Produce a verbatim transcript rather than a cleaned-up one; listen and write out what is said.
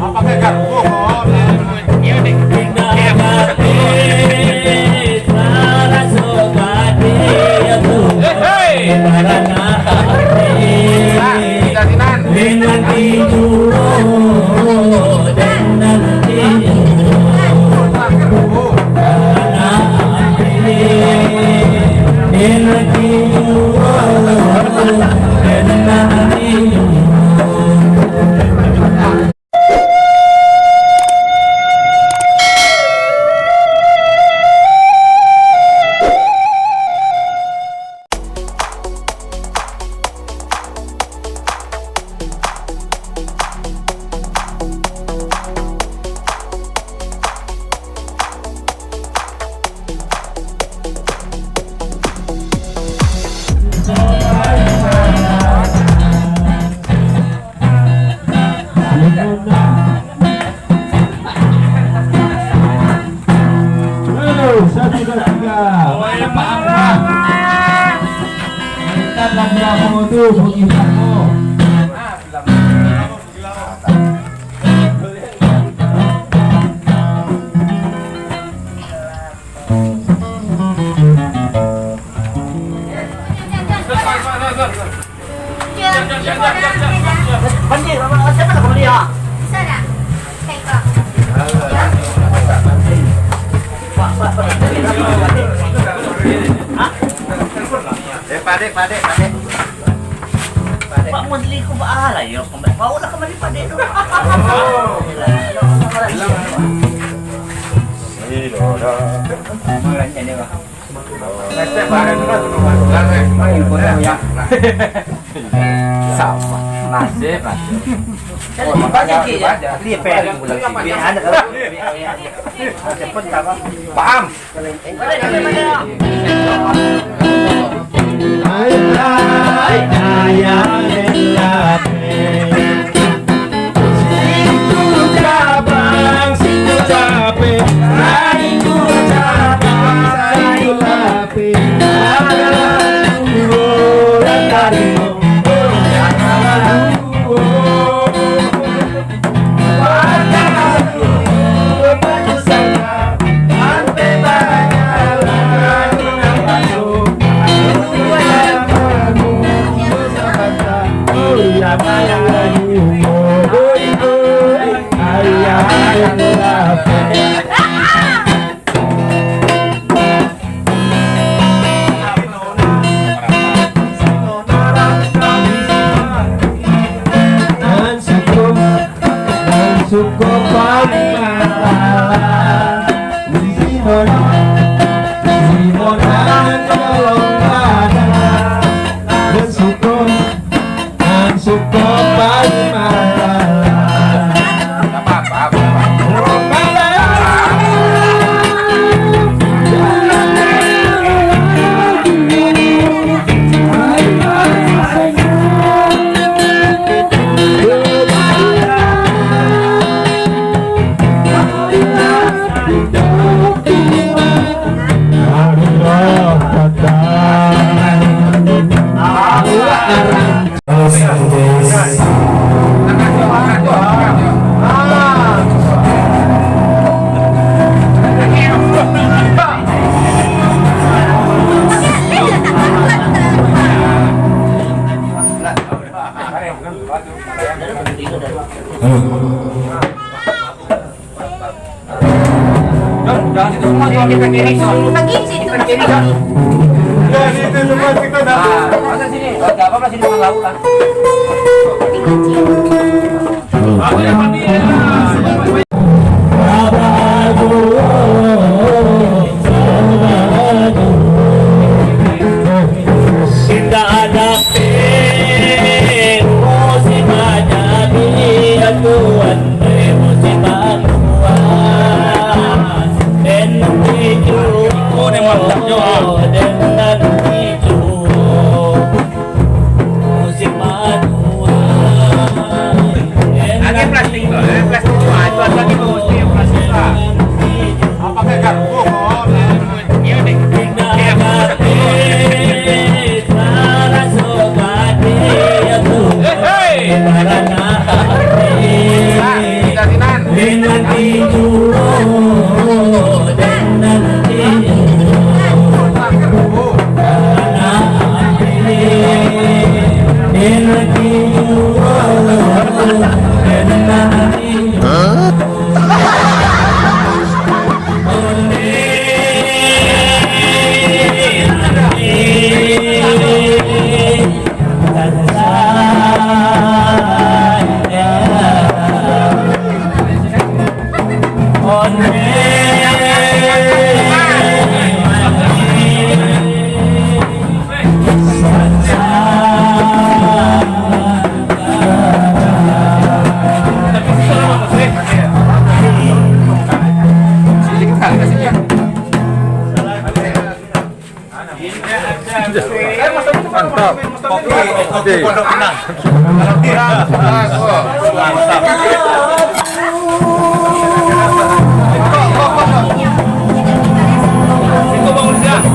Apakah garpu? Eh, hei! Nah, tidak sinan. Halo, satu, dua, tiga. Minta lagu apa tu? Bagi apa? Eh, padek, padek, padek. Padek. Pak Musli ku baa lah, yo, kembali. Bawa lah kembali padek tu. Sama. Nasib, nasib. Paham? Nan suko, nan suko palimalah. Di sino, di sino nan tolong pada. Nan suko, nan suko palimalah. Halo. Jon, jangan situ semua, Jon. Kita kiri, Jon. Kita kiri, Jon. Kita kiri, Jon. Ya, situ semua kita dah. Ah, masa sini? Enggak apa-apa, sini dengan laut lah. Indak ado musim jadi, Tuhan, musim babuah. Den tijo, den tijo, musim babuah. Mantap. Oke, oke. Pondok Pinang. Mantap. Itu bangun siang.